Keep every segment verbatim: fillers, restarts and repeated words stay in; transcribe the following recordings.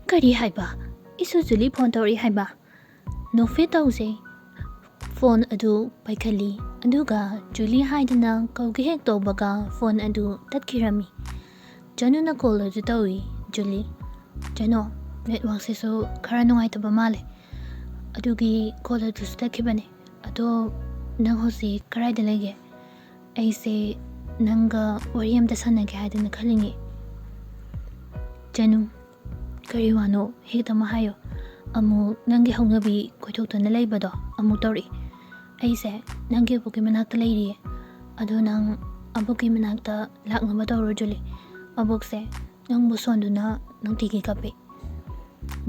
"ꯀꯔꯤ ꯍꯥꯏꯕ? ꯏꯁꯨ ꯖꯨꯂꯤ ꯐꯣꯟ ꯇꯧꯔꯛꯏ ꯍꯥꯏꯕ?" ꯅꯣꯛꯐꯦꯠ ꯇꯧꯖꯩ꯫ ꯐꯣꯟ ꯑꯗꯨ ꯄꯥꯏꯈꯠꯂꯤ, ꯑꯗꯨꯒ ꯖꯨꯂꯤ ꯍꯥꯏꯗꯅ ꯀꯧꯒꯦ ꯍꯦꯛ ꯇꯧꯕꯒ ꯐꯣꯟ ꯑꯗꯨ ꯇꯠꯈꯤꯔꯝꯃꯤ꯫ ꯆꯅꯨꯅ ꯀꯣꯜ ꯑꯗꯨ ꯇꯧꯏ꯫ "ꯖꯨꯂꯤ, ꯆꯅꯨ, ꯅꯦꯠꯋꯥꯛꯁꯤꯁꯨ ꯈꯔ ꯅꯨꯡꯉꯥꯏꯇꯕ ꯃꯥꯜꯂꯦ, ꯑꯗꯨꯒꯤ ꯀꯣꯜ ꯑꯗꯨꯁꯨ ꯇꯠꯈꯤꯕꯅꯦ꯫ ꯑꯗꯣ ꯅꯪ ꯍꯧꯖꯤꯛ ꯀꯗꯥꯏꯗ ꯂꯩꯒꯦ? ꯑꯩꯁꯦ ꯅꯪꯒ ꯋꯥꯔꯤ ꯑꯝꯇ ꯁꯥꯟꯅꯒꯦ ꯍꯥꯏꯗꯅ ꯈꯜꯂꯤꯅꯦ꯫" "ꯆꯅꯨ, ꯀꯔꯤ ꯋꯥꯅꯣ? ꯍꯦꯛꯇꯃꯛ ꯍꯥꯏꯌꯣ꯫ ꯑꯃꯨꯛ ꯅꯪꯒꯤ ꯍꯧꯅꯕꯤ ꯀꯣꯏꯊꯣꯛꯇꯅ ꯂꯩꯕꯗꯣ ꯑꯃꯨꯛ ꯇꯧꯔꯛꯏ꯫ ꯑꯩꯁꯦ ꯅꯪꯒꯤ ꯑꯕꯣꯛꯀꯤ ꯃꯅꯥꯛꯇ ꯂꯩꯔꯤꯌꯦ꯫ ꯑꯗꯣ ꯅꯪ ꯑꯕꯣꯛꯀꯤ ꯃꯅꯥꯛꯇ ꯂꯥꯛꯅꯕ ꯇꯧꯔꯣ, ꯖꯨꯂꯤ꯫ ꯑꯕꯣꯛꯁꯦ ꯅꯪꯕꯨ ꯁꯣꯟꯗꯨꯅ ꯅꯨꯡꯇꯤꯒꯤ ꯀꯞꯄꯤ꯫"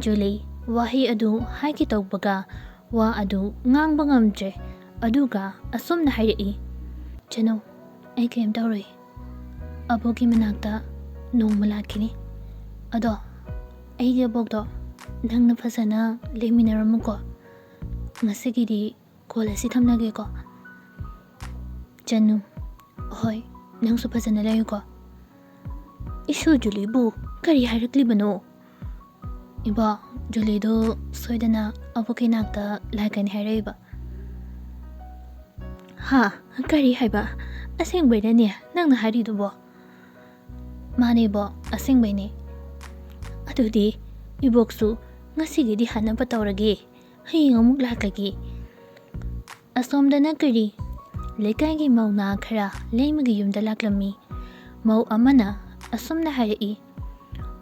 ꯖꯨꯂꯤ ꯋꯥꯍꯩ ꯑꯗꯨ ꯍꯥꯏꯒꯦ ꯇꯧꯕꯒ ꯋꯥ ꯑꯗꯨ ꯉꯥꯡꯕ ꯉꯝꯗ꯭ꯔꯦ꯫ ꯑꯗꯨꯒ ꯑꯁꯨꯝꯅ ꯍꯥꯏꯔꯛꯏ, "ꯆꯅꯨ, ꯑꯩ ꯀꯩꯝ ꯇꯧꯔꯣꯏ꯫ ꯑꯕꯣꯛꯀꯤ ꯃꯅꯥꯛꯇ ꯅꯣꯡꯃ ꯂꯥꯛꯈꯤꯅꯤ꯫ ꯑꯗꯣ ꯑꯩꯒꯤ ꯑꯕꯣꯛꯇꯣ ꯅꯪꯅ ꯐꯖꯅ ꯂꯩꯃꯤꯟꯅꯔꯝꯃꯨꯀꯣ꯫ ꯉꯁꯤꯒꯤꯗꯤ ꯀꯣꯜ ꯑꯁꯤ ꯊꯝꯂꯒꯦꯀꯣ꯫" ꯆꯅꯨ, "ꯍꯣꯏ, ꯅꯪꯁꯨ ꯐꯖꯅ ꯂꯩꯌꯨꯀꯣ꯫" "ꯏꯁꯨ ꯖꯨꯂꯤꯕꯨ ꯀꯔꯤ ꯍꯥꯏꯔꯛꯂꯤꯕꯅꯣ?" "ꯏꯕꯣ, ꯖꯨꯂꯤꯗꯨ ꯁꯣꯏꯗꯅ ꯑꯕꯣꯛꯀꯤ ꯅꯥꯛꯇ ꯂꯥꯛꯀꯅꯤ ꯍꯥꯏꯔꯛꯏꯕ꯫" "ꯍꯥ? ꯀꯔꯤ ꯍꯥꯏꯕ? ꯑꯁꯦꯡꯕꯩꯔꯅꯦ ꯅꯪꯅ ꯍꯥꯏꯔꯤꯗꯨꯕꯣ?" "ꯃꯥꯅꯦꯕꯣ, ꯑꯁꯦꯡꯕꯩꯅꯦ꯫" "ꯑꯗꯨꯗꯤ ꯏꯕꯣꯛꯁꯨ ꯉꯁꯤꯒꯤꯗꯤ ꯍꯟꯅꯕ ꯇꯧꯔꯒꯦ, ꯍꯌꯦꯡ ꯑꯃꯨꯛ ꯂꯥꯛꯂꯒꯦ꯫" ꯑꯁꯣꯝꯗꯅ ꯀꯔꯤ? ꯂꯩꯀꯥꯏꯒꯤ ꯃꯧ ꯅꯍꯥ ꯈꯔ ꯂꯩꯃꯒꯤ ꯌꯨꯝꯗ ꯂꯥꯛꯂꯝꯃꯤ꯫ ꯃꯧ ꯑꯃꯅ ꯑꯁꯨꯝꯅ ꯍꯥꯏꯔꯛꯏ,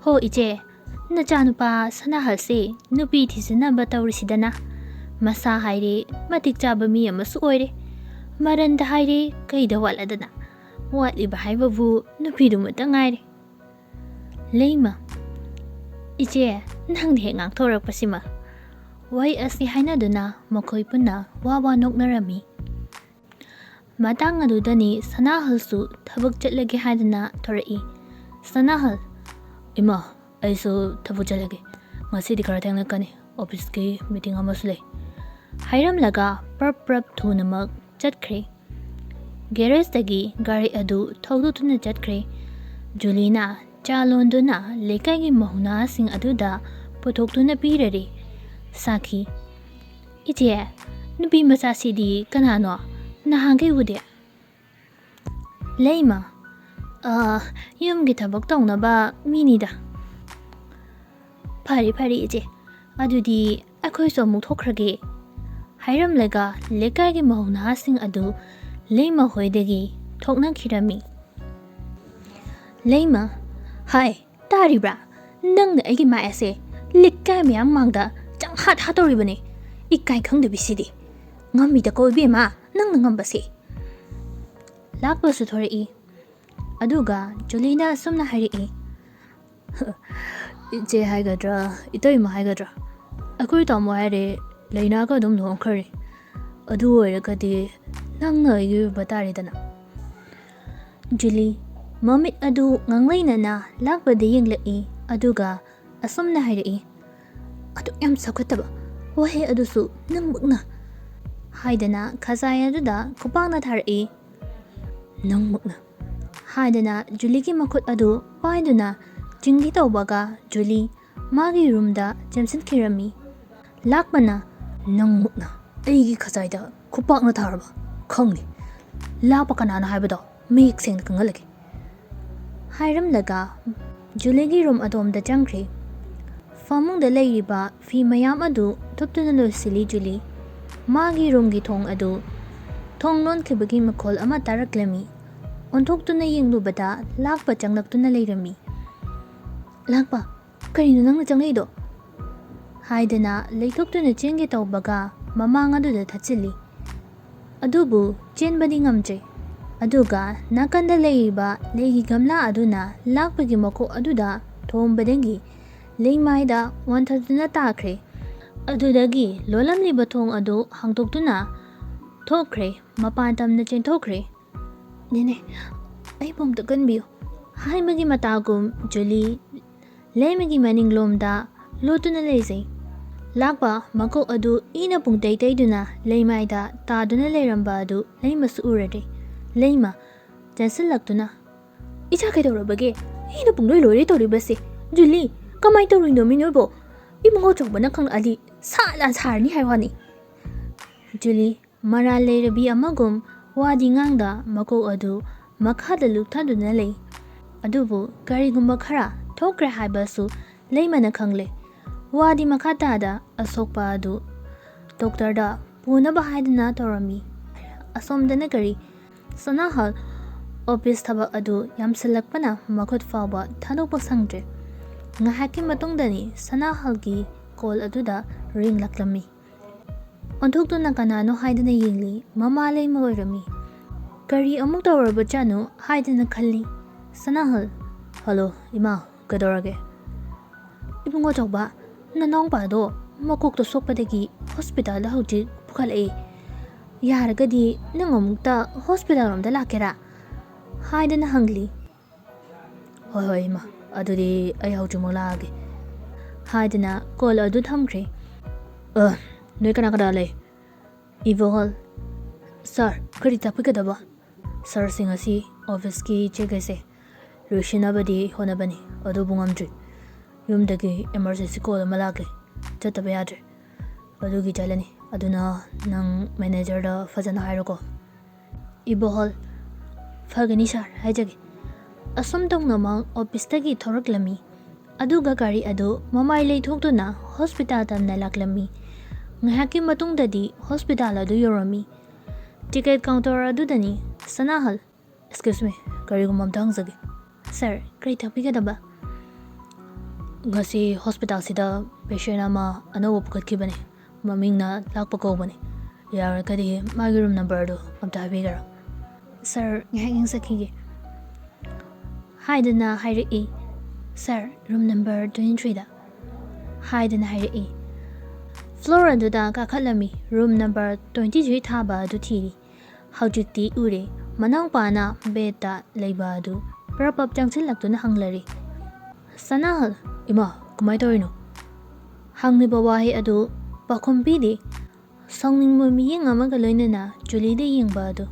"ꯍꯣ ꯏꯆꯦ, ꯅꯆꯥꯅꯨꯄꯥ ꯁꯅꯥꯍꯜꯁꯦ ꯅꯨꯄꯤ ꯊꯤꯖꯤꯟꯅꯕ ꯇꯧꯔꯤꯁꯤꯗꯅ꯫ ꯃꯁꯥ ꯍꯥꯏꯔꯦ ꯃꯇꯤꯛ ꯆꯥꯕ ꯃꯤ ꯑꯃꯁꯨ ꯑꯣꯏꯔꯦ꯫ ꯃꯔꯟꯗ ꯍꯥꯏꯔꯦ ꯀꯩꯗ ꯋꯥꯠꯂꯗꯅ? ꯋꯥꯠꯂꯤꯕ ꯍꯥꯏꯕꯕꯨ ꯅꯨꯄꯤꯗꯨꯃꯇ ꯉꯥꯏꯔꯦ꯫" ꯂꯩꯃ, "ꯏꯆꯦ, ꯅꯪꯅ ꯍꯦꯛ ꯉꯥꯡꯊꯣꯔꯛꯄꯁꯤꯃ꯫" ꯋꯥꯍꯩ ꯑꯁꯤ ꯍꯥꯏꯅꯗꯨꯅ ꯃꯈꯣꯏ ꯄꯨꯟꯅ ꯋꯥ ꯋꯥ ꯅꯣꯛꯅꯔꯝꯃꯤ꯫ ꯃꯇꯥꯡ ꯑꯗꯨꯗꯅꯤ ꯁꯅꯥꯍꯜꯁꯨ ꯊꯕꯛ ꯆꯠꯂꯒꯦ ꯍꯥꯏꯗꯨꯅ ꯊꯣꯔꯛꯏ꯫ ꯁꯅꯥꯍꯜ, "ꯏꯃꯥ, ꯑꯩꯁꯨ ꯊꯕꯛ ꯆꯠꯂꯒꯦ꯫ ꯉꯁꯤꯗꯤ ꯈꯔ ꯊꯦꯡꯂꯛꯀꯅꯤ, ꯑꯣꯐꯤꯁꯀꯤ ꯃꯤꯇꯤꯡ ꯑꯃꯁꯨ ꯂꯩ꯫" ꯍꯥꯏꯔꯝꯂꯒ ꯄ꯭ꯔꯞ ꯄ꯭ꯔꯞ ꯊꯨꯅꯃꯛ ꯆꯠꯈ꯭ꯔꯦ꯫ ꯒꯦꯔꯦꯖꯇꯒꯤ ꯒꯥꯔꯤ ꯑꯗꯨ ꯊꯧꯗꯣꯛꯇꯨꯅ ꯆꯠꯈ꯭ꯔꯦ꯫ ꯖꯨꯂꯤꯅ ꯆꯥ ꯂꯣꯟꯗꯨꯅ ꯂꯩꯀꯥꯏꯒꯤ ꯃꯧ ꯅꯍꯥꯁꯤꯡ ꯑꯗꯨꯗ ꯄꯨꯊꯣꯛꯇꯨꯅ ꯄꯤꯔꯔꯦ꯫ ꯁꯥꯈꯤ, "ꯏꯆꯦ, ꯅꯨꯄꯤ ꯃꯆꯥꯁꯤꯗꯤ ꯀꯅꯥꯅꯣ? ꯅꯍꯥꯟꯈꯩ ꯎꯗꯦ꯫" ꯂꯩꯃ, "ꯑ, ꯌꯨꯝꯒꯤ ꯊꯕꯛ ꯇꯧꯅꯕ ꯃꯤꯅꯤꯗ꯫" "ꯐꯔꯦ, ꯐꯔꯦ ꯏꯆꯦ, ꯑꯗꯨꯗꯤ ꯑꯩꯈꯣꯏꯁꯨ ꯑꯃꯨꯛ ꯊꯣꯛꯈ꯭ꯔꯒꯦ" ꯍꯥꯏꯔꯝꯂꯒ ꯂꯩꯀꯥꯏꯒꯤ ꯃꯧ ꯅꯍꯥꯁꯤꯡ ꯑꯗꯨ ꯂꯩꯃ ꯍꯣꯏꯗꯒꯤ ꯊꯣꯛꯅꯈꯤꯔꯝꯃꯤ꯫ ꯂꯩꯃ, "ꯍꯥꯏ, ꯇꯥꯔꯤꯕ꯭ꯔꯥ? ꯅꯪꯅ ꯑꯩꯒꯤ ꯃꯥꯏ ꯑꯁꯦ ꯂꯩꯀꯥꯏ ꯃꯌꯥꯝ ꯃꯥꯡꯗ ꯆꯪꯍꯥꯠ ꯍꯥꯠꯇꯧꯔꯤꯕꯅꯦ꯫ ꯏꯀꯥꯏ ꯈꯪꯗꯕꯤꯁꯤꯗꯤ꯫ ꯉꯝꯃꯤꯗꯀꯣ ꯏꯕꯦꯝꯃ, ꯅꯪꯅ ꯉꯝꯕꯁꯦ꯫" ꯂꯥꯛꯄꯁꯨ ꯊꯣꯔꯛꯏ꯫ ꯑꯗꯨꯒ ꯖꯨꯂꯤꯅ ꯑꯁꯨꯝꯅ ꯍꯥꯏꯔꯛꯏ, "ꯏꯆꯦ ꯍꯥꯏꯒꯗ꯭ꯔꯥ, ꯏꯇꯩꯃ ꯍꯥꯏꯒꯗ꯭ꯔꯥ, ꯑꯩꯈꯣꯏ ꯇꯥꯃꯣ ꯍꯥꯏꯔꯦ ꯂꯩꯅꯥꯒ ꯑꯗꯨꯝ ꯂꯨꯍꯣꯡꯈ꯭ꯔꯦ꯫ ꯑꯗꯨ ꯑꯣꯏꯔꯒꯗꯤ ꯅꯪꯅ ꯑꯩꯒꯤ ꯑꯣꯏꯕ ꯇꯥꯔꯦꯗꯅ꯫" ꯖꯨꯂꯤ, ꯃꯃꯤꯠ ꯑꯗꯨ ꯉꯥꯡꯂꯩꯅꯅ ꯂꯥꯛꯄꯗ ꯌꯦꯡꯂꯛꯏ, ꯑꯗꯨꯒ ꯑꯁꯨꯝꯅ ꯍꯥꯏꯔꯛꯏ, "ꯑꯗꯨꯛ ꯌꯥꯝ ꯆꯥꯎꯈꯠꯇꯕ ꯋꯥꯍꯩ ꯑꯗꯨꯁꯨ ꯅꯪꯃꯛꯅ!" ꯍꯥꯏꯗꯅ ꯈꯖꯥꯏ ꯑꯗꯨꯗ ꯈꯨꯄꯥꯛꯅ ꯊꯥꯔꯛꯏ꯫ "ꯅꯪꯃꯛꯅ!" ꯍꯥꯏꯗꯅ ꯖꯨꯂꯤꯒꯤ ꯃꯈꯨꯠ ꯑꯗꯨ ꯄꯥꯏꯗꯨꯅ ꯆꯤꯡꯒꯦ ꯇꯧꯕꯒ ꯖꯨꯂꯤ ꯃꯥꯒꯤ ꯔꯨꯝꯗ ꯆꯦꯟꯁꯤꯟꯈꯤꯔꯝꯃꯤ꯫ ꯂꯥꯛꯄꯅ, "ꯅꯪꯃꯛꯅ ꯑꯩꯒꯤ ꯈꯖꯥꯏꯗ ꯈꯨꯄꯥꯛꯅ ꯊꯥꯔꯕ? ꯈꯪꯅꯤ꯫ ꯂꯥꯛꯄ ꯀꯅꯥꯅꯣ ꯍꯥꯏꯕꯗꯣ ꯃꯌꯦꯛ ꯁꯦꯡꯅ ꯈꯪꯍꯜꯂꯒꯦ" ꯍꯥꯏꯔꯝꯂꯒ ꯖꯨꯂꯤꯒꯤ ꯔꯨꯝ ꯑꯗꯣꯝꯗ ꯆꯪꯈ꯭ꯔꯦ꯫ ꯐꯃꯨꯡꯗ ꯂꯩꯔꯤꯕ ꯐꯤ ꯃꯌꯥꯝ ꯑꯗꯨ ꯊꯨꯞꯇꯨꯅ ꯂꯣꯏꯁꯤꯜꯂꯤ ꯖꯨꯂꯤ꯫ ꯃꯥꯒꯤ ꯔꯨꯝꯒꯤ ꯊꯣꯡ ꯑꯗꯨ ꯊꯣꯡ ꯂꯣꯟꯈꯤꯕꯒꯤ ꯃꯈꯣꯜ ꯑꯃ ꯇꯥꯔꯛꯂꯝꯃꯤ꯫ ꯑꯣꯟꯊꯣꯛꯇꯨꯅ ꯌꯦꯡꯂꯨꯕꯗ ꯂꯥꯛꯄ ꯆꯪꯂꯛꯇꯨꯅ ꯂꯩꯔꯝꯃꯤ꯫ "ꯂꯥꯛꯄ, ꯀꯔꯤꯅꯣ ꯅꯪꯅ ꯆꯪꯂꯛꯏꯗꯣ?" ꯍꯥꯏꯗꯅ ꯂꯩꯊꯣꯛꯇꯨꯅ ꯆꯦꯟꯒꯦ ꯇꯧꯕꯒ ꯃꯃꯥꯡ ꯑꯗꯨꯗ ꯊꯠꯆꯤꯜꯂꯤ꯫ ꯑꯗꯨꯕꯨ ꯆꯦꯟꯕꯗꯤ ꯉꯝꯗ꯭ꯔꯦ꯫ ꯑꯗꯨꯒ ꯅꯥꯀꯟꯗ ꯂꯩꯔꯤꯕ ꯂꯩꯒꯤ ꯒꯝꯂꯥ ꯑꯗꯨꯅ ꯂꯥꯛꯄꯒꯤ ꯃꯀꯣꯛ ꯑꯗꯨꯗ ꯊꯣꯝꯕꯗꯒꯤ ꯂꯩꯃꯥꯏꯗ ꯋꯥꯟꯊꯗꯨꯅ ꯇꯥꯈ꯭ꯔꯦ꯫ ꯑꯗꯨꯗꯒꯤ ꯂꯣꯜꯂꯝꯂꯤꯕ ꯊꯣꯡ ꯑꯗꯨ ꯍꯥꯡꯗꯣꯛꯇꯨꯅ ꯊꯣꯛꯈ꯭ꯔꯦ, ꯃꯄꯥꯟ ꯇꯝꯅ ꯆꯦꯟꯊꯣꯛꯈ꯭ꯔꯦ꯫ "ꯅꯦꯅꯦ, ꯑꯩꯕꯨ ꯑꯝꯇ ꯀꯟꯕꯤꯌꯨ" ꯍꯥꯏꯕꯒꯤ ꯃꯇꯥꯒꯨꯝ ꯖꯨꯂꯤ ꯂꯩꯃꯒꯤ ꯃꯅꯤꯡꯂꯣꯝꯗ ꯂꯣꯠꯇꯨꯅ ꯂꯩꯖꯩ꯫ ꯂꯥꯛꯄ ꯃꯀꯣꯛ ꯑꯗꯨ ꯏꯅ ꯄꯨꯡꯇꯩ ꯇꯩꯗꯨꯅ ꯂꯩꯃꯥꯏꯗ ꯇꯥꯗꯨꯅ ꯂꯩꯔꯝꯕ ꯑꯗꯨ ꯂꯩꯃꯁꯨ ꯎꯔꯔꯦ꯫ ꯂꯩꯃ ꯆꯦꯟꯁꯤꯜꯂꯛꯇꯨꯅ, "ꯏꯆꯥ ꯀꯩꯗꯧꯔꯕꯒꯦ? ꯑꯩꯅ ꯄꯨꯡꯂꯣꯏ ꯂꯣꯏꯔꯦ ꯇꯧꯔꯤꯕꯁꯦ꯫ ꯖꯨꯂꯤ, ꯀꯃꯥꯏꯅ ꯇꯧꯔꯤꯅꯣ ꯃꯤ ꯅꯣꯏꯕꯣ? ꯏꯕꯨꯡꯉꯣ ꯆꯥꯎꯕꯅ ꯈꯪꯂꯛꯑꯗꯤ ꯁꯥ ꯂꯥꯟ ꯁꯥꯔꯅꯤ ꯍꯥꯏ ꯋꯥꯅꯤ꯫ ꯖꯨꯂꯤ, ꯃꯔꯥꯜ ꯂꯩꯔꯕꯤ ꯑꯃꯒꯨꯝ ꯋꯥꯗꯤ ꯉꯥꯡꯗ ꯃꯀꯣꯛ ꯑꯗꯨ ꯃꯈꯥꯗ ꯂꯨꯞꯊꯗꯨꯅ ꯂꯩ꯫ ꯑꯗꯨꯕꯨ ꯀꯔꯤꯒꯨꯝꯕ ꯈꯔ ꯊꯣꯛꯈ꯭ꯔꯦ ꯍꯥꯏꯕꯁꯨ ꯂꯩꯃꯅ ꯈꯪꯂꯦ꯫ ꯋꯥꯗꯤ ꯃꯈꯥ ꯇꯥꯗ ꯑꯁꯣꯛꯄ ꯑꯗꯨ ꯗꯣꯛꯇꯔꯗ ꯄꯨꯅꯕ ꯍꯥꯏꯗꯨꯅ ꯇꯧꯔꯝꯃꯤ꯫ ꯑꯁꯣꯝꯗꯅ ꯀꯔꯤ? ꯁꯅꯥꯍꯜ ꯑꯣꯐꯤꯁ ꯊꯕꯛ ꯑꯗꯨ ꯌꯥꯝꯁꯤꯜꯂꯛꯄꯅ ꯃꯈꯨꯠ ꯐꯥꯎꯕ ꯊꯥꯗꯣꯛꯄ ꯁꯪꯗ꯭ꯔꯦ꯫ ꯉꯥꯏꯍꯥꯛꯀꯤ ꯃꯇꯨꯡꯗꯅꯤ ꯁꯅꯥꯍꯜꯒꯤ ꯀꯣꯜ ꯑꯗꯨꯗ ꯔꯤꯡ ꯂꯥꯛꯂꯝꯃꯤ꯫ ꯑꯣꯟꯊꯣꯛꯇꯨꯅ ꯀꯅꯥꯅꯣ ꯍꯥꯏꯗꯨꯅ ꯌꯦꯡꯂꯤ꯫ ꯃꯃꯥ ꯂꯩꯃ ꯑꯣꯏꯔꯝꯃꯤ꯫ ꯀꯔꯤ ꯑꯃꯨꯛ ꯇꯧꯔꯕꯖꯥꯠꯅꯣ ꯍꯥꯏꯗꯨꯅ ꯈꯜꯂꯤ꯫ ꯁꯅꯥꯍꯜ, "ꯍꯜꯂꯣ ꯏꯃꯥ, ꯀꯩꯗꯧꯔꯒꯦ?" "ꯏꯕꯨꯡꯉꯣ ꯆꯥꯎꯕ, ꯅꯅꯥꯎꯄꯥꯗꯣ ꯃꯀꯣꯛꯇ ꯁꯣꯛꯄꯗꯒꯤ ꯍꯣꯁꯄꯤꯇꯥꯜꯗ ꯍꯧꯖꯤꯛ ꯄꯨꯈꯠꯂꯛꯏ꯫ ꯌꯥꯔꯒꯗꯤ ꯅꯪ ꯑꯃꯨꯛꯇ ꯍꯣꯁꯄꯤꯇꯥꯜ ꯔꯣꯝꯗ ꯂꯥꯛꯀꯦꯔꯥ?" ꯍꯥꯏꯗꯅ ꯍꯪꯂꯤ꯫ "ꯍꯣꯏ ꯍꯣꯏ ꯏꯃꯥ, ꯑꯗꯨꯗꯤ ꯑꯩ ꯍꯧꯖꯤꯛꯃꯛ ꯂꯥꯛꯑꯒꯦ," ꯍꯥꯏꯗꯅ ꯀꯣꯜ ꯑꯗꯨ ꯊꯝꯈ꯭ꯔꯦ꯫ "ꯑ, ꯅꯣꯏ ꯀꯅꯥ ꯀꯅꯥ ꯂꯩ?" "ꯏꯕꯣꯍꯜ, ꯁꯥꯔ, ꯀꯔꯤ ꯇꯥꯛꯄꯤꯒꯗꯕ?" "ꯁꯥꯔꯁꯤꯡ ꯑꯁꯤ ꯑꯣꯐꯤꯁꯀꯤ ꯆꯦꯛ ꯑꯁꯦ ꯂꯣꯏꯁꯤꯟꯅꯕꯗꯤ ꯍꯣꯠꯅꯕꯅꯤ, ꯑꯗꯨꯕꯨ ꯉꯝꯗ꯭ꯔꯤ꯫ ꯌꯨꯝꯗꯒꯤ ꯏꯃꯥꯔꯖꯦꯟꯁꯤ ꯀꯣꯜ ꯑꯃ ꯂꯥꯛꯂꯦ, ꯆꯠꯇꯕ ꯌꯥꯗ꯭ꯔꯦ꯫ ꯑꯗꯨꯒꯤ ꯆꯠꯂꯅꯤ꯫ ꯑꯗꯨꯅ ꯅꯪ ꯃꯦꯅꯦꯖꯔꯗ ꯐꯖꯅ ꯍꯥꯏꯔꯣꯀꯣ꯫" "ꯏꯕꯣꯍꯜ, ꯐꯒꯅꯤ ꯁꯥꯔ, ꯍꯥꯏꯖꯒꯦ꯫" ꯑꯁꯨꯝ ꯇꯧꯅꯃꯛ ꯑꯣꯐꯤꯁꯇꯒꯤ ꯊꯣꯔꯛꯂꯝꯃꯤ꯫ ꯑꯗꯨꯒ ꯒꯥꯔꯤ ꯑꯗꯨ ꯃꯃꯥꯏ ꯂꯩꯊꯣꯛꯇꯨꯅ ꯍꯣꯁꯄꯤꯇꯥꯜ ꯇꯝꯅ ꯂꯥꯛꯂꯝꯃꯤ꯫ ꯉꯥꯏꯍꯥꯛꯀꯤ ꯃꯇꯨꯡꯗꯗꯤ ꯍꯣꯁꯄꯤꯇꯥꯜ ꯑꯗꯨ ꯌꯧꯔꯝꯃꯤ꯫ ꯇꯤꯀꯦꯠ ꯀꯥꯎꯟꯇꯔ ꯑꯗꯨꯗꯅꯤ ꯁꯅꯥꯍꯜ꯫ "ꯑꯦꯛꯁꯀ꯭ꯌꯨꯁ ꯃꯤ, ꯀꯔꯤꯒꯨꯝꯕ ꯑꯝꯇ ꯍꯪꯖꯒꯦ꯫" "ꯁꯥꯔ, ꯀꯔꯤ ꯇꯥꯛꯄꯤꯒꯗꯕ?" "ꯉꯁꯤ ꯍꯣꯁꯄꯤꯇꯥꯜꯁꯤꯗ ꯄꯦꯁꯦꯟ ꯑꯃ ꯑꯅꯧꯕ ꯄꯨꯈꯠꯈꯤꯕꯅꯤ꯫ ꯃꯃꯤꯡꯅ ꯂꯥꯛꯄ ꯀꯧꯕꯅꯤ꯫ ꯌꯥꯔꯒꯗꯤ ꯃꯥꯒꯤ ꯔꯨꯝ ꯅꯝꯕꯔꯗꯨ ꯑꯝꯇ ꯍꯥꯏꯕꯤꯒꯦꯔꯥ?" "ꯁꯥꯔ, ꯉꯥꯏꯍꯥꯛ ꯌꯦꯡꯖꯈꯤꯒꯦ," ꯍꯥꯏꯗꯅ ꯍꯥꯏꯔꯛꯏ꯫ "ꯁꯥꯔ, ꯔꯨꯝ ꯅꯝꯕꯔ ꯇ꯭ꯋꯦꯟꯇꯤ ꯊ꯭ꯔꯤꯗ," ꯍꯥꯏꯗꯅ ꯍꯥꯏꯔꯛꯏ꯫ ꯐ꯭ꯂꯣꯔ ꯑꯗꯨꯗ ꯀꯥꯈꯠꯂꯝꯃꯤ꯫ ꯔꯨꯝ ꯅꯝꯕꯔ ꯇ꯭ꯋꯦꯟꯇꯤ ꯊ꯭ꯔꯤ ꯊꯥꯕ ꯑꯗꯨ ꯊꯤꯔꯤ꯫ ꯍꯧꯖꯤꯛꯇꯤ ꯎꯔꯦ꯫ ꯃꯅꯥꯎꯄꯥꯅ ꯕꯦꯗꯇ ꯂꯩꯕ ꯑꯗꯨ ꯄ꯭ꯔꯞ ꯄ꯭ꯔꯞ ꯆꯪꯁꯤꯜꯂꯛꯇꯨꯅ ꯍꯪꯂꯔꯤ꯫ ꯁꯅꯥꯍꯜ, "ꯏꯃꯥ, ꯀꯃꯥꯏ ꯇꯧꯔꯤꯅꯣ?" ꯍꯪꯂꯤꯕ ꯋꯥꯍꯩ ꯑꯗꯨ ꯄꯥꯎꯈꯨꯝ ꯄꯤꯗꯦ꯫ ꯁꯥꯎꯅꯤꯡꯕ ꯃꯤꯠꯌꯦꯡ ꯑꯃꯒ ꯂꯣꯏꯅꯅ ꯖꯨꯂꯤꯗ ꯌꯦꯡꯕ ꯑꯗꯨ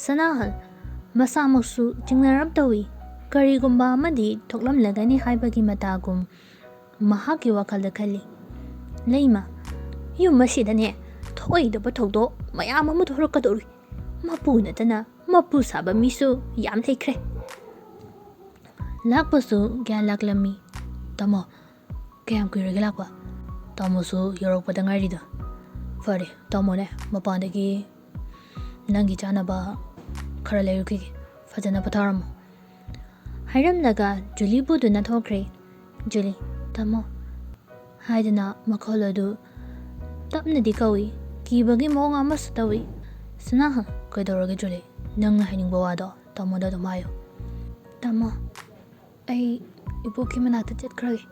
ꯁꯅꯥꯍꯜ ꯃꯁꯥꯃꯛꯁꯨ ꯆꯤꯡꯅꯔꯞ ꯇꯧꯏ꯫ ꯀꯔꯤꯒꯨꯝꯕ ꯑꯃꯗꯤ ꯊꯣꯛꯂꯝꯂꯒꯅꯤ ꯍꯥꯏꯕꯒꯤ ꯃꯇꯥꯒꯨꯝ ꯃꯍꯥꯛꯀꯤ ꯋꯥꯈꯜꯗ ꯈꯜꯂꯤ꯫ ꯂꯩꯃ, ꯌꯨꯝ ꯑꯁꯤꯗꯅꯦ ꯊꯣꯛꯑꯣꯏꯗꯕ ꯊꯧꯗꯣꯛ ꯃꯌꯥꯝ ꯑꯃ ꯊꯣꯛꯂꯛꯀꯗꯧꯔꯤ꯫ ꯃꯄꯨ ꯅꯠꯇꯅ ꯃꯄꯨ ꯁꯥꯕ ꯃꯤꯁꯨ ꯌꯥꯝ ꯂꯩꯈ꯭ꯔꯦ꯫ ꯂꯥꯛꯄꯁꯨ ꯒ꯭ꯌꯥꯟ ꯂꯥꯛꯂꯝꯃꯤ꯫ "ꯇꯥꯃꯣ, ꯀꯌꯥꯝ ꯀꯨꯏꯔꯒꯦ ꯂꯥꯛꯄ?" "ꯇꯥꯃꯣꯁꯨ ꯌꯧꯔꯛꯄꯗ ꯉꯥꯏꯔꯤꯗ꯫" "ꯐꯔꯦ, ꯇꯥꯃꯣꯅꯦ ꯃꯄꯥꯟꯗꯒꯤ ꯅꯪꯒꯤ ꯆꯥꯅꯕ ꯈꯔ ꯂꯩꯔꯨꯈꯤꯒꯦ꯫ ꯐꯖꯅ ꯄꯣꯊꯥꯔꯝꯃꯣ꯫" ꯍꯥꯏꯔꯝꯂꯒ ꯖꯨꯂꯤꯕꯨ ꯗꯨꯅ ꯊꯣꯛꯈ꯭ꯔꯦ꯫ ꯖꯨꯂꯤ, "ꯇꯥꯃꯣ" ꯍꯥꯏꯗꯨꯅ ꯃꯈꯣꯜ ꯑꯗꯨ ꯇꯞꯅꯗꯤ ꯀꯧꯏ꯫ ꯀꯤꯕꯒꯤ ꯃꯑꯣꯡ ꯑꯃꯁꯨ ꯇꯧꯏ꯫ "ꯁꯅꯥꯍꯜ, ꯀꯩꯗꯧꯔꯒꯦ ꯖꯨꯂꯤ? ꯅꯪꯅ ꯍꯥꯏꯅꯤꯡꯕ ꯋꯥꯗꯣ ꯇꯥꯃꯣꯗ ꯑꯗꯨꯝ ꯍꯥꯏꯌꯨ꯫" "ꯇꯥꯃꯣ, ꯑꯩ ꯏꯕꯣꯛꯀꯤ ꯃꯅꯥꯛꯇ ꯆꯠꯈ꯭ꯔꯒꯦ꯫"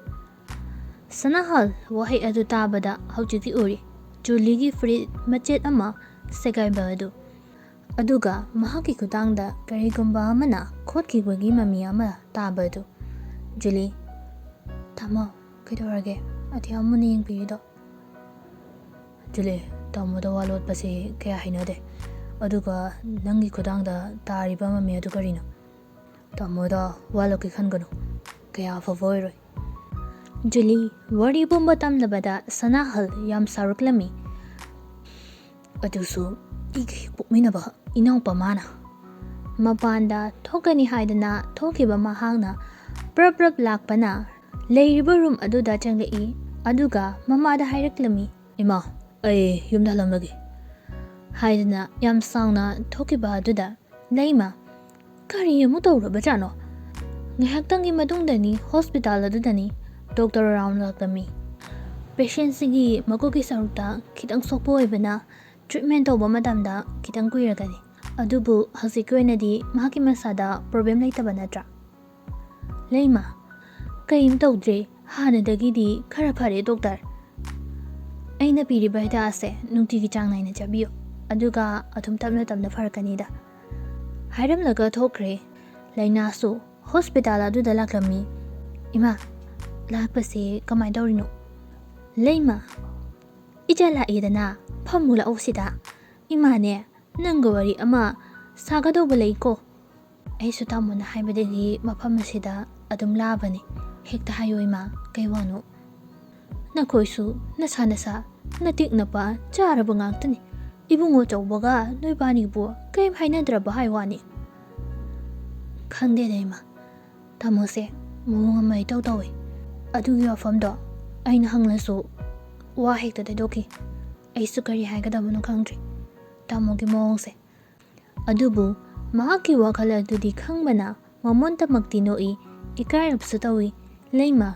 ꯁꯅꯥꯍꯜ ꯋꯥꯍꯩ ꯑꯗꯨ ꯇꯥꯕꯗ ꯍꯧꯖꯤꯛꯇꯤ ꯎꯔꯤ ꯖꯨꯂꯤꯒꯤ ꯐꯨꯔꯤꯠ ꯃꯆꯦꯠ ꯑꯃ ꯁꯦꯒꯥꯏꯕ ꯑꯗꯨ꯫ ꯑꯗꯨꯒ ꯃꯍꯥꯛꯀꯤ ꯈꯨꯗꯥꯡꯗ ꯀꯔꯤꯒꯨꯝꯕ ꯑꯃꯅ ꯈꯣꯠꯈꯤꯕꯒꯤ ꯃꯃꯤ ꯑꯃ ꯇꯥꯕ ꯑꯗꯨ꯫ ꯖꯨꯂꯤ, "ꯇꯥꯃꯣ, ꯀꯩꯗꯧꯔꯒꯦ? ꯑꯗꯨꯌꯥꯝ ꯃꯨꯟꯅ ꯌꯦꯡꯕꯤꯔꯤꯗꯣ?" "ꯖꯨꯂꯤ, ꯇꯥꯃꯣꯗ ꯋꯥ ꯂꯣꯠꯄꯁꯤ ꯀꯌꯥ ꯍꯩꯅꯗꯦ꯫ ꯑꯗꯨꯒ ꯅꯪꯒꯤ ꯈꯨꯗꯥꯡꯗ ꯇꯥꯔꯤꯕ ꯃꯃꯤ ꯑꯗꯨ ꯀꯔꯤꯅꯣ? ꯇꯥꯃꯣꯗ ꯋꯥ ꯂꯣꯠꯀꯦ ꯈꯟꯒꯅꯨ꯫ ꯀꯌꯥ ꯑꯐꯕ ꯑꯣꯏꯔꯣꯏ꯫" ꯖꯨꯂꯤ ꯋꯥꯔꯤ ꯄꯨꯝꯕ ꯇꯝꯂꯕꯗ ꯁꯅꯥꯍꯜ ꯌꯥꯝ ꯁꯥꯎꯔꯛꯂꯝꯃꯤ꯫ "ꯑꯗꯨꯁꯨ ꯑꯩꯒ ꯍꯦꯛ ꯄꯣꯛꯃꯤꯟꯅꯕ ꯏꯅꯥꯎꯄꯥ ꯃꯥꯅ꯫" ꯃꯄꯥꯟꯗ ꯊꯣꯛꯀꯅꯤ ꯍꯥꯏꯗꯅ ꯊꯣꯛꯈꯤꯕ ꯃꯍꯥꯛꯅ ꯄ꯭ꯔꯞ ꯄ꯭ꯔꯞ ꯂꯥꯛꯄꯅ ꯂꯩꯔꯤꯕ ꯔꯨꯝ ꯑꯗꯨꯗ ꯆꯪꯂꯛꯏ꯫ ꯑꯗꯨꯒ ꯃꯃꯥꯗ ꯍꯥꯏꯔꯛꯂꯝꯃꯤ꯫ "ꯏꯃꯥ, ꯑꯩ ꯌꯨꯝꯗ ꯍꯜꯂꯝꯂꯒꯦ" ꯍꯥꯏꯗꯨꯅ ꯌꯥꯝ ꯁꯥꯎꯅ ꯊꯣꯛꯈꯤꯕ ꯑꯗꯨꯗ ꯂꯩꯃ, "ꯀꯔꯤ ꯑꯃꯨꯛ ꯇꯧꯔꯕꯖꯥꯠꯅꯣ?" ꯉꯥꯏꯍꯥꯛꯇꯪꯒꯤ ꯃꯇꯨꯡꯗꯅꯤ ꯍꯣꯁꯄꯤꯇꯥꯜ ꯑꯗꯨꯗꯅꯤ ꯗꯣꯛꯇꯔ ꯔꯥꯎꯟ ꯂꯥꯛꯂꯝꯃꯤ꯫ ꯄꯦꯁꯦꯟꯁꯤꯒꯤ ꯃꯀꯣꯛꯀꯤ ꯁꯔꯨꯛꯇ ꯈꯤꯇꯪ ꯁꯣꯛꯄ ꯑꯣꯏꯕꯅ ꯇ꯭ꯔꯤꯠꯃꯦꯟ ꯇꯧꯕ ꯃꯇꯝꯗ ꯈꯤꯇꯪ ꯀꯨꯏꯔꯒꯅꯤ꯫ ꯑꯗꯨꯕꯨ ꯍꯧꯖꯤꯛꯀꯤ ꯑꯣꯏꯅꯗꯤ ꯃꯍꯥꯛꯀꯤ ꯃꯁꯥꯗ ꯄ꯭ꯔꯣꯕ꯭ꯂꯦꯝ ꯂꯩꯇꯕ ꯅꯠꯇ꯭ꯔꯥ? ꯂꯩꯃ, "ꯀꯩꯝ ꯇꯧꯗ꯭ꯔꯦ, ꯍꯥꯟꯅꯗꯒꯤꯗꯤ ꯈꯔ ꯐꯔꯦ ꯗꯣꯛꯇꯔ꯫ ꯑꯩꯅ ꯄꯤꯔꯤꯕ ꯍꯤꯗꯥꯛ ꯑꯁꯦ ꯅꯨꯡꯇꯤꯒꯤ ꯆꯥꯡ ꯅꯥꯏꯅ ꯆꯥꯕꯤꯌꯨ, ꯑꯗꯨꯒ ꯑꯗꯨꯝ ꯇꯞꯅ ꯇꯞꯅ ꯐꯔꯛꯀꯅꯤꯗ" ꯍꯥꯏꯔꯝꯂꯒ ꯊꯣꯛꯈ꯭ꯔꯦ꯫ ꯂꯩꯅꯥꯁꯨ ꯍꯣꯁꯄꯤꯇꯥꯜ ꯑꯗꯨꯗ ꯂꯥꯛꯂꯝꯃꯤ꯫ "ꯏꯃꯥ, ꯂꯥꯛꯄꯁꯦ ꯀꯃꯥꯏꯅ ꯇꯧꯔꯤꯅꯣ?" ꯂꯩꯃ, "ꯏꯆꯥ ꯂꯥꯛꯑꯦꯗꯅ, ꯐꯝꯃꯨ ꯂꯥꯛꯑꯣ ꯁꯤꯗ꯫ ꯏꯃꯥꯅꯦ, ꯅꯪꯒ ꯋꯥꯔꯤ ꯑꯃ ꯁꯥꯒꯗꯧꯕ ꯂꯩꯀꯣ꯫" ꯑꯩꯁꯨ ꯇꯥꯃꯣꯅ ꯍꯥꯏꯕꯗꯒꯤ ꯃꯐꯝ ꯑꯁꯤꯗ ꯑꯗꯨꯝ ꯂꯥꯛꯑꯕꯅꯤ꯫ ꯍꯦꯛꯇ ꯍꯥꯏꯌꯣ ꯏꯃꯥ, ꯀꯩ ꯋꯥꯅꯣ? ꯅꯈꯣꯏꯁꯨ ꯅꯁꯥ ꯅꯁꯥ ꯅꯇꯤꯛ ꯅꯄꯥ ꯆꯥꯔꯕ ꯉꯥꯛꯇꯅꯤ꯫ ꯏꯕꯨꯡꯉꯣ ꯆꯧꯕꯒ ꯅꯣꯏꯕꯥꯅꯤꯕꯨ ꯀꯔꯤꯝ ꯍꯥꯏꯅꯗ꯭ꯔꯕ ꯍꯥꯏ ꯋꯥꯅꯤ꯫ ꯈꯪꯗꯦꯗ ꯏꯃꯥ, ꯇꯥꯃꯣꯁꯦ ꯃꯑꯣꯡ ꯑꯃ ꯏꯇꯧ ꯇꯧꯏ꯫ ꯑꯗꯨꯒꯤ ꯋꯥꯐꯝꯗꯣ ꯑꯩꯅ ꯍꯪꯂꯁꯨ ꯋꯥ ꯍꯦꯛꯇ ꯇꯩꯗꯣꯛꯈꯤ꯫ ꯑꯩꯁꯨ ꯀꯔꯤ ꯍꯥꯏꯒꯗꯕꯅꯣ ꯈꯪꯗ꯭ꯔꯤ ꯇꯥꯃꯣꯒꯤ ꯃꯑꯣꯡꯁꯦ꯫ ꯑꯗꯨꯕꯨ ꯃꯍꯥꯛꯀꯤ ꯋꯥꯈꯜ ꯑꯗꯨꯗꯤ ꯈꯪꯕꯅ ꯃꯃꯣꯟꯇꯃꯛꯇꯤ ꯅꯣꯛꯏ, ꯏꯀꯥꯏꯔꯞꯁꯨ ꯇꯧꯏ꯫ ꯂꯩꯃ,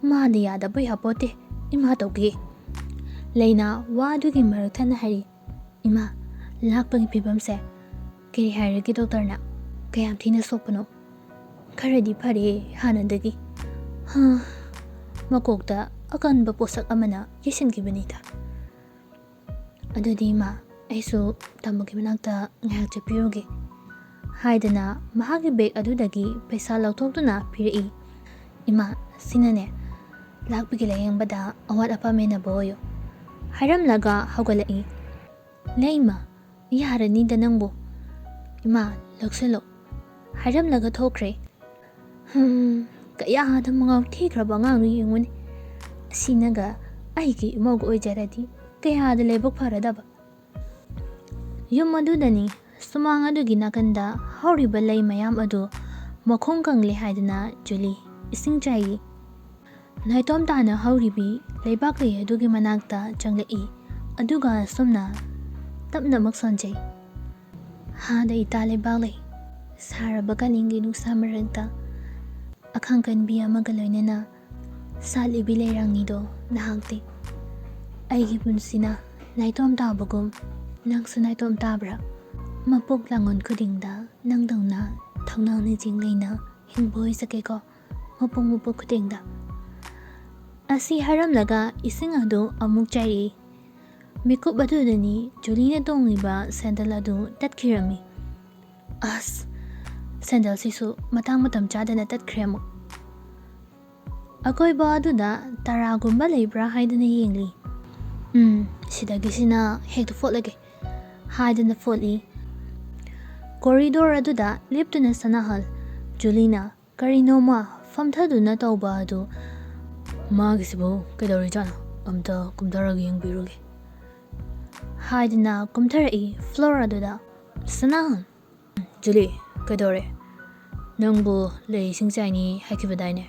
ꯃꯥꯗꯤ ꯌꯥꯗꯕ ꯌꯥꯄꯣꯠꯇꯦ, ꯏꯃꯥ ꯇꯧꯒꯦ꯫ ꯂꯩꯅꯥ ꯋꯥꯗꯨꯒꯤ ꯃꯔꯛ ꯊꯠꯅ ꯍꯥꯏꯔꯤ, ꯏꯃꯥ, ꯂꯥꯛꯄꯒꯤ ꯐꯤꯕꯝꯁꯦ ꯀꯔꯤ ꯍꯥꯏꯔꯒꯦ ꯗꯣꯛꯇꯔꯅ? ꯀꯌꯥꯝ ꯊꯤꯅ ꯁꯣꯛꯄꯅꯣ? ꯈꯔꯗꯤ ꯐꯔꯦ ꯍꯥꯟꯅꯗꯒꯤ꯫ ꯍꯥ, ꯃꯀꯣꯛꯇ ꯑꯀꯟꯕ ꯄꯣꯠꯁꯛ ꯑꯃꯅ ꯌꯩꯁꯤꯟꯈꯤꯕꯅꯤꯗ꯫ ꯑꯗꯨꯗꯤ ꯏꯃꯥ, ꯑꯩꯁꯨ ꯇꯥꯃꯣꯒꯤ ꯃꯅꯥꯛꯇ ꯉꯥꯏꯍꯥꯛ ꯆꯠꯄꯤꯔꯨꯒꯦ ꯍꯥꯏꯗꯅ ꯃꯍꯥꯛꯀꯤ ꯕꯦꯒ ꯑꯗꯨꯗꯒꯤ ꯄꯩꯁꯥ ꯂꯧꯊꯣꯛꯇꯨꯅ ꯄꯤꯔꯛꯏ꯫ ꯏꯃꯥ, ꯁꯤꯅꯅꯦ, ꯂꯥꯛꯄꯒꯤ ꯂꯥꯌꯦꯡꯕꯗ ꯑꯋꯥꯠ ꯑꯄꯥ ꯃꯦꯟꯅꯕ ꯑꯣꯏꯌꯨ꯫ ꯍꯥꯏꯔꯝꯂꯒ ꯍꯧꯒꯠꯂꯛꯏ꯫ ꯂꯩꯃ, ꯌꯥꯔꯅꯤꯗ ꯅꯪꯕꯨ꯫ ꯏꯃꯥ, ꯂꯧꯁꯤꯜꯂꯣ꯫ ꯍꯥꯏꯔꯝꯂꯒ ꯊꯣꯛꯈ꯭ꯔꯦ꯫ ꯍꯝ, ꯀꯌꯥꯗ ꯃꯉꯥꯎ ꯊꯤꯈ꯭ꯔꯕ ꯑꯉꯥꯡꯅꯣ ꯌꯦꯡꯉꯨꯅꯦ꯫ ꯑꯁꯤꯅꯒ ꯑꯩꯒꯤ ꯏꯃꯧꯒ ꯑꯣꯏꯖꯔꯗꯤ ꯀꯌꯥꯗ ꯂꯥꯏꯕꯛ ꯐꯔꯗꯕ꯫ ꯌꯨꯝ ꯑꯗꯨꯗꯅꯤ ꯁꯨꯃꯥꯡ ꯑꯗꯨꯒꯤ ꯅꯥꯀꯟꯗ ꯍꯧꯔꯤꯕ ꯂꯩ ꯃꯌꯥꯝ ꯑꯗꯨ ꯃꯈꯣꯡ ꯀꯪꯂꯦ ꯍꯥꯏꯗꯅ ꯖꯨꯂꯤ ꯏꯁꯤꯡ ꯆꯥꯏꯔꯤ꯫ ꯅꯥꯏꯇꯣꯝ ꯇꯥꯅ ꯍꯧꯔꯤꯕꯤ ꯂꯩꯕꯥꯛ ꯂꯩ ꯑꯗꯨꯒꯤ ꯃꯅꯥꯛꯇ ꯆꯪꯂꯛꯏ, ꯑꯗꯨꯒ ꯑꯁꯨꯝꯅ ꯇꯞꯅꯃꯛ ꯁꯣꯟꯖꯩ꯫ ꯍꯥꯗ ꯏꯇꯥ ꯂꯩꯕꯥꯛ ꯂꯩ, ꯁꯥꯔꯕ ꯀꯥꯂꯦꯟꯒꯤ ꯅꯨꯡꯁꯥ ꯃꯔꯛꯇ ꯑꯈꯥꯡ ꯀꯟꯕꯤ ꯑꯃꯒ ꯂꯣꯏꯅꯅ ꯁꯥꯠꯂꯤꯕꯤ ꯂꯩꯔꯥꯡꯅꯤꯗꯣ ꯅꯍꯥꯛꯇꯤ꯫ ꯑꯩꯒꯤ ꯄꯨꯟꯁꯤꯅ ꯅꯥꯏꯇꯣꯝ ꯇꯥꯕꯒꯨꯝ ꯅꯪꯁꯨ ꯅꯥꯏꯇꯣꯝ ꯇꯥꯕ꯭ꯔꯥ? ꯃꯄꯣꯛ ꯂꯥꯡꯉꯣꯟ ꯈꯨꯗꯤꯡꯗ ꯅꯪꯗꯧꯅ ꯊꯧꯅꯥ ꯅꯤꯡꯖꯤꯡ ꯂꯩꯅ ꯍꯤꯡꯕ ꯑꯣꯏꯖꯒꯦꯀꯣ, ꯃꯄꯣꯛ ꯃꯄꯣꯛ ꯈꯨꯗꯤꯡꯗ꯫ ꯑꯁꯤ ꯍꯥꯏꯔꯝꯂꯒ ꯏꯁꯤꯡ ꯑꯗꯨ ꯑꯃꯨꯛ ꯆꯥꯏꯔꯛꯏ꯫ ꯃꯤꯀꯨꯞ ꯑꯗꯨꯗꯅꯤ ꯖꯨꯂꯤꯅ ꯇꯣꯡꯂꯤꯕ ꯁꯦꯟꯗꯜ ꯑꯗꯨ ꯇꯠꯈꯤꯔꯝꯃꯤ꯫ ꯑꯁ, ꯁꯦꯟꯗꯜꯁꯤꯁꯨ ꯃꯇꯥꯡ ꯃꯇꯝ ꯆꯥꯗꯅ ꯇꯠꯈ꯭ꯔꯦ ꯑꯃꯨꯛ꯫ ꯑꯀꯣꯏꯕ ꯑꯗꯨꯗ ꯇꯔꯥꯒꯨꯝꯕ ꯂꯩꯕ꯭ꯔꯥ ꯍꯥꯏꯗꯅ ꯌꯦꯡꯂꯤ꯫ "ꯎꯝ, ꯁꯤꯗꯒꯤꯁꯤꯅ ꯍꯦꯛꯇ ꯐꯣꯠꯂꯒꯦ" ꯍꯥꯏꯗꯅ ꯐꯣꯠꯂꯤ꯫ ꯀꯣꯔꯤꯗꯣꯔ ꯑꯗꯨꯗ ꯂꯦꯞꯇꯨꯅ ꯁꯅꯥꯍꯜ ꯖꯨꯂꯤꯅ ꯀꯔꯤꯅꯣꯃ ꯐꯝꯊꯗꯨꯅ ꯇꯧꯕ ꯑꯗꯨ, "ꯃꯥꯒꯤꯁꯤꯕꯨ ꯀꯩꯗꯧꯔꯤꯖꯥꯠꯅꯣ? ꯑꯝꯇ ꯀꯨꯝꯊꯔꯒ ꯌꯦꯡꯕꯤꯔꯨꯒꯦ" ꯍꯥꯏꯗꯨꯅ ꯀꯨꯝꯊꯔꯛꯏ ꯐ꯭ꯂꯣꯔ ꯑꯗꯨꯗ꯫ "ꯁꯅꯥꯍꯜ, ꯖꯨꯂꯤ, ꯀꯩꯗꯧꯔꯦ? ꯅꯪꯕꯨ ꯂꯩ ꯏꯁꯤꯡ ꯆꯥꯏꯅꯤ ꯍꯥꯏꯈꯤꯕꯗꯥꯏꯅꯦ?"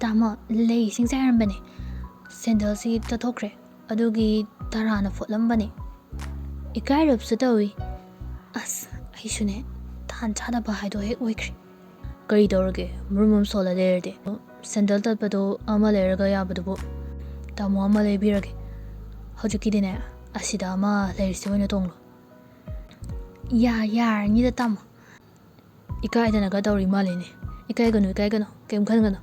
"ꯇꯥꯃꯣ, ꯂꯩ ꯏꯁꯤꯡ ꯆꯥꯏꯔꯝꯕꯅꯦ꯫ ꯁꯦꯟꯗꯜꯁꯤ ꯇꯠꯊꯣꯛꯈ꯭ꯔꯦ꯫ ꯑꯗꯨꯒꯤ ꯇꯔꯥꯅ ꯐꯣꯠꯂꯝꯕꯅꯦ꯫ ꯏꯀꯥꯏꯔꯞꯁꯨ ꯇꯧꯏ꯫ ꯑꯁ, ꯑꯩꯁꯨꯅꯦ, ꯇꯥꯟ ꯆꯥꯗꯕ ꯍꯥꯏꯗꯣ ꯍꯦꯛ ꯑꯣꯏꯈ꯭ꯔꯦ꯫" "ꯀꯔꯤ ꯇꯧꯔꯒꯦ? ꯃꯔꯨꯝ ꯑꯃ ꯁꯣꯜꯂ ꯂꯩꯔꯗꯤ꯫ ꯁꯦꯟꯗꯜ ꯇꯠꯄꯗꯣ ꯑꯃ ꯂꯩꯔꯒ ꯌꯥꯕꯗꯨꯕꯨ꯫ ꯇꯥꯃꯣ ꯑꯃ ꯂꯩꯕꯤꯔꯒꯦ꯫ ꯍꯧꯖꯤꯛꯀꯤꯗꯤꯅꯦ, ꯑꯁꯤꯗ ꯑꯃ ꯂꯩꯔꯤꯁꯤ ꯑꯣꯏꯅ ꯇꯣꯡꯂꯣ꯫" "ꯌꯥ-, ꯌꯥꯔꯅꯤꯗ, ꯇꯥꯃꯣ꯫" "ꯏꯀꯥꯏꯗꯅꯒ ꯇꯧꯔꯤ ꯃꯥꯜꯂꯤꯅꯦ꯫" "ꯏꯀꯥꯏꯒꯅꯨ, ꯏꯀꯥꯏꯒꯅꯨ, ꯀꯩꯝ ꯈꯟꯒꯅꯨ꯫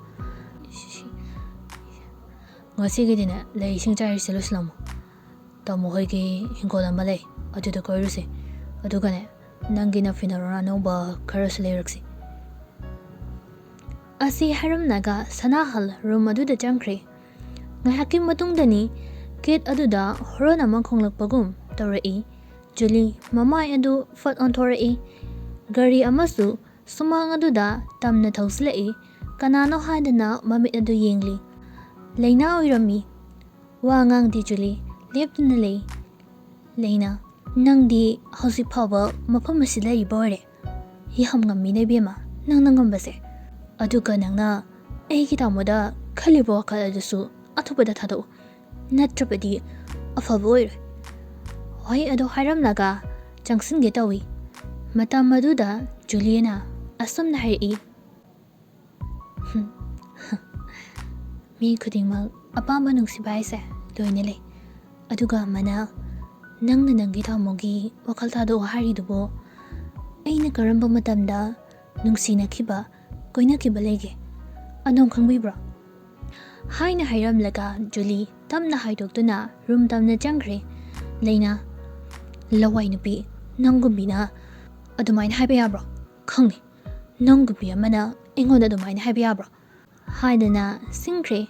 ꯉꯁꯤꯒꯤꯗꯤꯅꯦ, ꯂꯩ ꯏꯁꯤꯡ ꯆꯥꯏꯔꯤꯁꯦ ꯂꯣꯏꯁꯤꯜꯂꯝꯃꯣ꯫ ꯇꯥꯃꯣ ꯍꯣꯏꯒꯤ ꯍꯤꯡꯒꯣꯜ ꯑꯃ ꯂꯩ, ꯑꯗꯨꯗ ꯀꯣꯏꯔꯨꯁꯦ꯫ ꯑꯗꯨꯒꯅꯦ, ꯅꯪꯒꯤ ꯅꯐꯤ ꯅꯔꯣꯟ ꯑꯅꯧꯕ ꯈꯔꯁꯨ ꯂꯩꯔꯛꯁꯤ꯫" ꯑꯁꯤ ꯍꯥꯏꯔꯝꯂꯒ ꯁꯅꯥꯍꯜ ꯔꯨꯝ ꯑꯗꯨꯗ ꯆꯪꯈ꯭ꯔꯦ꯫ ꯉꯥꯏꯍꯥꯛꯀꯤ ꯃꯇꯨꯡꯗꯅꯤ ꯀꯦꯠ ꯑꯗꯨꯗ ꯍꯣꯔꯣꯟ ꯑꯃ ꯈꯣꯡꯂꯛꯄꯒꯨꯝ ꯇꯧꯔꯛꯏ꯫ ꯖꯨꯂꯤ ꯃꯃꯥꯏ ꯑꯗꯨ ꯐꯠ ꯑꯣꯟꯊꯣꯔꯛꯏ꯫ ꯒꯥꯔꯤ ꯑꯃꯁꯨ ꯁꯨꯃꯥꯡ ꯑꯗꯨꯗ ꯇꯝꯅ ꯊꯧꯖꯤꯜꯂꯛꯏ꯫ ꯀꯅꯥꯅꯣ ꯍꯥꯏꯗꯅ ꯃꯃꯤꯠ ꯑꯗꯨ ꯌꯦꯡꯂꯤ꯫ ꯂꯩꯅꯥ ꯑꯣꯏꯔꯝꯃꯤ꯫ ꯋꯥ ꯉꯥꯡꯗꯦ ꯖꯨꯂꯤ, ꯂꯦꯞꯇꯨꯅ ꯂꯩ꯫ ꯂꯩꯅꯥ, "ꯅꯪꯗꯤ ꯍꯧꯖꯤꯛ ꯐꯥꯎꯕ ꯃꯐꯝ ꯑꯁꯤꯗ ꯂꯩꯔꯤꯕ ꯑꯣꯏꯔꯦ꯫ ꯌꯥꯝ ꯉꯝꯃꯤꯅꯦ ꯏꯕꯦꯝꯃ, ꯅꯪꯅ ꯉꯝꯕꯁꯦ꯫ ꯑꯗꯨꯒ ꯅꯪꯅ ꯑꯩꯒꯤ ꯇꯥꯃꯣꯗ ꯈꯜꯂꯤꯕ ꯋꯥꯈꯜ ꯑꯗꯨꯁꯨ ꯑꯊꯨꯕꯗ ꯊꯥꯗꯣꯛꯎ, ꯅꯠꯇ꯭ꯔꯕꯗꯤ ꯑꯐꯕ ꯑꯣꯏꯔꯣꯏ꯫" ꯍꯣꯏ ꯑꯗꯣ ꯍꯥꯏꯔꯝꯂꯒ ꯆꯪꯁꯤꯟꯒꯦ ꯇꯧꯏ꯫ ꯃꯇꯝ ꯑꯗꯨꯗ ꯖꯨꯂꯤꯌꯥꯅ ꯑꯁꯨꯝꯅ ꯍꯥꯏꯔꯛꯏ, "ꯃꯤ ꯈꯨꯗꯤꯡꯃꯛ ꯑꯄꯥꯝꯕ ꯅꯨꯡꯁꯤꯕ ꯍꯥꯏꯁꯦ ꯂꯣꯏꯅ ꯂꯩ꯫ ꯑꯗꯨꯒ ꯑꯃꯅ ꯅꯪꯅ ꯅꯪꯒꯤ ꯇꯥꯃꯣꯒꯤ ꯋꯥꯈꯜ ꯊꯥꯗꯣꯛꯑꯣ ꯍꯥꯏꯔꯤꯗꯨꯕꯨ, ꯑꯩꯅ ꯀꯔꯝꯕ ꯃꯇꯝꯗ ꯅꯨꯡꯁꯤꯅꯈꯤꯕ, ꯀꯣꯏꯅꯈꯤꯕ ꯂꯩꯒꯦ? ꯑꯗꯣꯝ ꯈꯪꯕꯤꯕ꯭ꯔꯣ?" ꯍꯥꯏꯅ ꯍꯥꯏꯔꯝꯂꯒ ꯖꯨꯂꯤ ꯇꯞꯅ ꯍꯥꯏꯗꯣꯛꯇꯨꯅ ꯔꯨꯝ ꯇꯝꯅ ꯆꯪꯈ꯭ꯔꯦ꯫ ꯂꯩꯅꯥ, "ꯂꯋꯥꯏ ꯅꯨꯄꯤ, ꯅꯪꯒꯨꯝꯕꯤꯅ ꯑꯗꯨꯃꯥꯏꯅ ꯍꯥꯏꯕ ꯌꯥꯕ꯭ꯔꯣ? ꯈꯪꯉꯤ, ꯅꯪꯒꯨꯝꯕꯤ ꯑꯃꯅ ꯑꯩꯉꯣꯟꯗ ꯑꯗꯨꯃꯥꯏꯅ ꯍꯥꯏꯕ ꯌꯥꯕ꯭ꯔꯣ?" ꯍꯥꯏꯗꯅ ꯁꯤꯡꯈ꯭ꯔꯦ꯫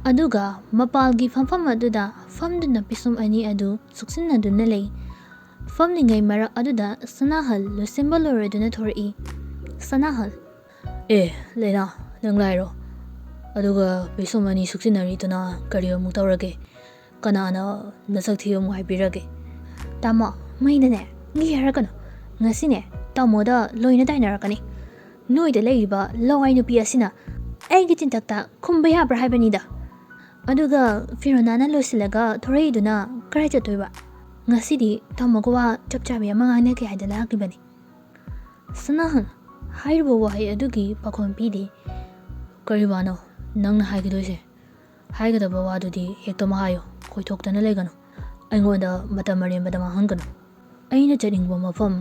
ꯑꯗꯨꯒ ꯃꯄꯥꯜꯒꯤ ꯐꯝꯐꯝ ꯑꯗꯨꯗ ꯐꯝꯗꯨꯅ ꯄꯤꯁꯨꯝ ꯑꯅꯤ ꯑꯗꯨ ꯁꯨꯛꯆꯤꯟꯅꯗꯨꯅ ꯂꯩ꯫ ꯐꯝꯂꯤꯉꯩ ꯃꯔꯛ ꯑꯗꯨꯗ ꯁꯅꯥꯍꯜ ꯂꯣꯏꯁꯤꯟꯕ ꯂꯣꯏꯔꯗꯨꯅ ꯊꯣꯔꯛꯏ꯫ ꯁꯅꯥꯍꯜ, "ꯑꯦ, ꯂꯩꯅꯥ, ꯅꯪ ꯂꯥꯏꯔꯣ? ꯑꯗꯨꯒ ꯄꯤꯁꯨꯝ ꯑꯅꯤ ꯁꯨꯛꯆꯤꯟꯅꯔꯤꯗꯨꯅ ꯀꯔꯤ ꯑꯃꯨꯛ ꯇꯧꯔꯒꯦ? ꯀꯅꯥꯅ ꯅꯁꯛ ꯊꯤꯕ ꯑꯃꯨꯛ ꯍꯥꯏꯕꯤꯔꯒꯦ?" "ꯇꯥꯃꯣ, ꯃꯩꯗꯅꯦ ꯃꯤ ꯍꯥꯏꯔꯛꯀꯅꯨ꯫ ꯉꯁꯤꯅꯦ ꯇꯥꯃꯣꯗ ꯂꯣꯏꯅ ꯇꯥꯏꯅꯔꯛꯀꯅꯤ꯫ ꯅꯣꯏꯗ ꯂꯩꯔꯤꯕ ꯂꯋꯥꯏ ꯅꯨꯄꯤ ꯑꯁꯤꯅ ꯑꯩꯒꯤ ꯆꯤꯟꯊꯛꯇ ꯈꯨꯝꯕ ꯌꯥꯕ꯭ꯔꯥ ꯍꯥꯏꯕꯅꯤꯗ꯫ ꯑꯗꯨꯒ ꯐꯤꯔꯣꯅꯥꯅ ꯂꯣꯏꯁꯤꯜꯂꯒ ꯊꯣꯔꯛꯏꯗꯨꯅ ꯀꯔꯥꯏ ꯆꯠꯇꯣꯏꯕ? ꯉꯁꯤꯗꯤ ꯇꯥꯃꯣꯒ ꯋꯥ ꯆꯞ ꯆꯥꯕꯤ ꯑꯃ ꯉꯥꯡꯅꯒꯦ ꯍꯥꯏꯗꯅ ꯂꯥꯛꯂꯤꯕꯅꯤ꯫" ꯁꯅꯥꯍꯜ ꯍꯥꯏꯔꯤꯕ ꯋꯥꯍꯩ ꯑꯗꯨꯒꯤ ꯄꯥꯎꯈꯨꯝ ꯄꯤꯗꯦ꯫ "ꯀꯔꯤ ꯋꯥꯅꯣ ꯅꯪꯅ ꯍꯥꯏꯒꯗꯣꯏꯁꯦ? ꯍꯥꯏꯒꯗꯕ ꯋꯥꯗꯨꯗꯤ ꯍꯦꯛꯇꯃꯛ ꯍꯥꯏꯌꯨ, ꯀꯣꯏꯊꯣꯛꯇꯅ ꯂꯩꯒꯅꯨ꯫ ꯑꯩꯉꯣꯟꯗ ꯃꯇꯝ ꯑꯔꯦꯝꯕꯗ ꯃꯥꯡꯍꯟꯒꯅꯨ꯫ ꯑꯩꯅ ꯆꯠꯅꯤꯡꯕ ꯃꯐꯝ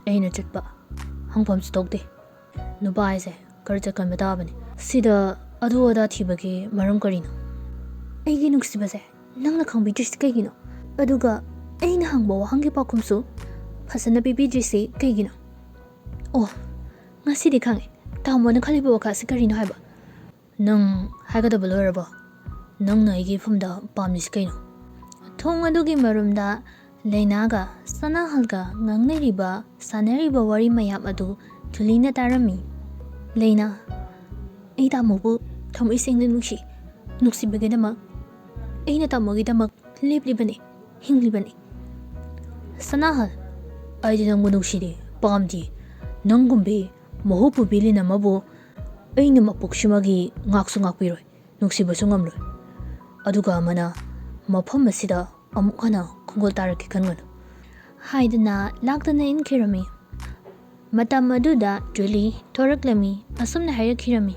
ꯑꯩꯅ ꯆꯠꯄ, ꯍꯪꯐꯝꯁꯨ ꯊꯣꯛꯇꯦ꯫ ꯅꯨꯄꯥ ꯍꯥꯏꯁꯦ ꯈꯔ ꯆꯠꯀꯟꯕ ꯇꯥꯕꯅꯤ꯫ ꯁꯤꯗ ꯑꯗꯨ ꯑꯗꯥ ꯊꯤꯕꯒꯤ ꯃꯔꯝ ꯀꯔꯤꯅꯣ? ꯑꯩꯒꯤ ꯅꯨꯡꯁꯤꯕꯁꯦ ꯅꯪꯅ ꯈꯪꯕꯤꯗ꯭ꯔꯤꯁꯤ ꯀꯩꯒꯤꯅꯣ? ꯑꯗꯨꯒ ꯑꯩꯅ ꯍꯪꯕ ꯋꯥꯍꯪꯒꯤ ꯄꯥꯎꯈꯨꯝꯁꯨ ꯐꯖꯅ ꯄꯤꯕꯤꯗ꯭ꯔꯤꯁꯤ ꯀꯩꯒꯤꯅꯣ? ꯑꯣ, ꯉꯁꯤꯗꯤ ꯈꯪꯉꯦ ꯇꯥꯃꯣꯅ ꯈꯜꯂꯤꯕ ꯋꯥꯈꯜꯁꯤ ꯀꯔꯤꯅꯣ ꯍꯥꯏꯕ꯫ ꯅꯪ ꯍꯥꯏꯒꯗꯕ ꯂꯣꯏꯔꯕꯣ? ꯅꯪꯅ ꯑꯩꯒꯤ ꯏꯐꯝꯗ ꯄꯥꯝꯂꯤꯁꯤ ꯀꯩꯅꯣ?" ꯊꯣꯡ ꯑꯗꯨꯒꯤ ꯃꯔꯨꯝꯗ ꯂꯩꯅꯥꯒ ꯁꯅꯥꯍꯜꯒ ꯉꯥꯡꯅꯔꯤꯕ, ꯁꯥꯟꯅꯔꯤꯕ ꯋꯥꯔꯤ ꯃꯌꯥꯝ ꯑꯗꯨ ꯖꯨꯂꯤꯅ ꯇꯥꯔꯝꯃꯤ꯫ "ꯂꯩꯅꯥ, ꯑꯩ ꯇꯥꯃꯣꯕꯨ ꯊꯃꯣꯏ ꯁꯦꯡꯅ ꯅꯨꯡꯁꯤ꯫ ꯅꯨꯡꯁꯤꯕꯒꯤꯗꯃꯛ ꯑꯩꯅ ꯇꯥꯃꯣꯒꯤꯗꯃꯛ ꯂꯦꯞꯂꯤꯕꯅꯤ, ꯍꯤꯡꯂꯤꯕꯅꯤ꯫" "ꯁꯅꯥꯍꯜ, ꯑꯩꯗꯤ ꯅꯪꯕꯨ ꯅꯨꯡꯁꯤꯗꯦ, ꯄꯥꯝꯗꯦ꯫ ꯅꯪꯒꯨꯝꯕꯤ ꯃꯍꯨ ꯄꯨꯕꯤ ꯂꯤꯟ ꯑꯃꯕꯨ ꯑꯩꯅ ꯃꯄꯣꯛꯁꯤꯃꯒꯤ ꯉꯥꯛꯁꯨ ꯉꯥꯛꯄꯤꯔꯣꯏ, ꯅꯨꯡꯁꯤꯕꯁꯨ ꯉꯝꯂꯣꯏ꯫ ꯑꯗꯨꯒ ꯑꯃꯅ ꯃꯐꯝ ꯑꯁꯤꯗ ꯑꯃꯨꯛ ꯍꯟꯅ ꯈꯣꯡꯒꯣꯜ ꯇꯥꯔꯛꯀꯦ ꯈꯟꯒꯅꯨ꯫" ꯍꯥꯏꯗꯨꯅ ꯂꯥꯛꯇꯨꯅ ꯏꯟꯈꯤꯔꯝꯃꯤ꯫ ꯃꯇꯝ ꯑꯗꯨꯗ ꯖꯨꯂꯤ ꯊꯣꯔꯛꯂꯝꯃꯤ꯫ ꯑꯁꯨꯝꯅ ꯍꯥꯏꯔꯛꯈꯤꯔꯝꯃꯤ,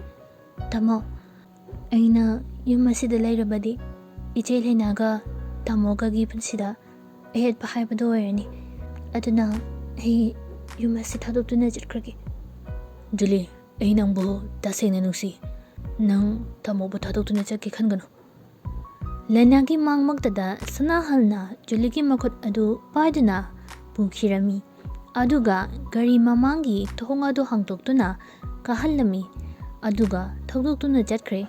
"ꯇꯥꯃꯣ, ꯑꯩꯅ ꯌꯨꯝ ꯑꯁꯤꯗ ꯂꯩꯔꯕꯗꯤ ꯏꯆꯦ ꯂꯩꯅꯥꯒ ꯇꯥꯃꯣꯒꯒꯤ ꯄꯨꯟꯁꯤꯗ ꯑꯍꯦꯠꯄ ꯍꯥꯏꯕꯗꯨ ꯑꯣꯏꯔꯅꯤ꯫ ꯑꯗꯨꯅ ꯑꯩ ꯌꯨꯝ ꯑꯁꯤ ꯊꯥꯗꯣꯛꯇꯨꯅ ꯆꯠꯈ꯭ꯔꯒꯦ꯫" "ꯖꯨꯂꯤ, ꯑꯩ ꯅꯪꯕꯨ ꯇꯁꯦꯡꯅ ꯅꯨꯡꯁꯤ꯫ ꯅꯪ ꯇꯥꯃꯣꯕꯨ ꯊꯥꯗꯣꯛꯇꯨꯅ ꯆꯠꯀꯦ ꯈꯟꯒꯅꯨ꯫" ꯂꯩꯅꯥꯒꯤ ꯃꯥꯡꯃꯛꯇꯗ ꯁꯅꯥꯍꯜꯅ ꯖꯨꯂꯤꯒꯤ ꯃꯈꯨꯠ ꯑꯗꯨ ꯄꯥꯏꯗꯨꯅ ꯄꯨꯈꯤꯔꯝꯃꯤ꯫ ꯑꯗꯨꯒ ꯒꯥꯔꯤ ꯃꯃꯥꯡꯒꯤ ꯊꯣꯡ ꯑꯗꯨ ꯍꯥꯡꯗꯣꯛꯇꯨꯅ ꯀꯥꯍꯜꯂꯝꯃꯤ꯫ ꯑꯗꯨꯒ ꯊꯧꯗꯣꯛꯇꯨꯅ ꯆꯠꯈ꯭ꯔꯦ꯫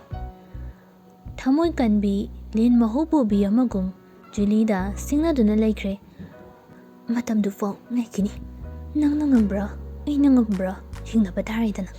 ꯊꯃꯣꯏ ꯀꯟꯕꯤ ꯂꯤꯟ ꯃꯍꯨ ꯄꯨꯕꯤ ꯑꯃꯒꯨꯝ ꯖꯨꯂꯤꯗ ꯁꯤꯡꯅꯗꯨꯅ ꯂꯩꯈ꯭ꯔꯦ꯫ ꯃꯇꯝꯗꯨꯐꯥꯎ ꯉꯥꯏꯈꯤꯅꯤ꯫ ꯅꯪꯅ ꯉꯝꯕ꯭ꯔꯥ? ꯑꯩꯅ ꯉꯝꯕ꯭ꯔꯥ? ꯌꯦꯡꯅꯕ ꯇꯥꯔꯦꯗꯅ꯫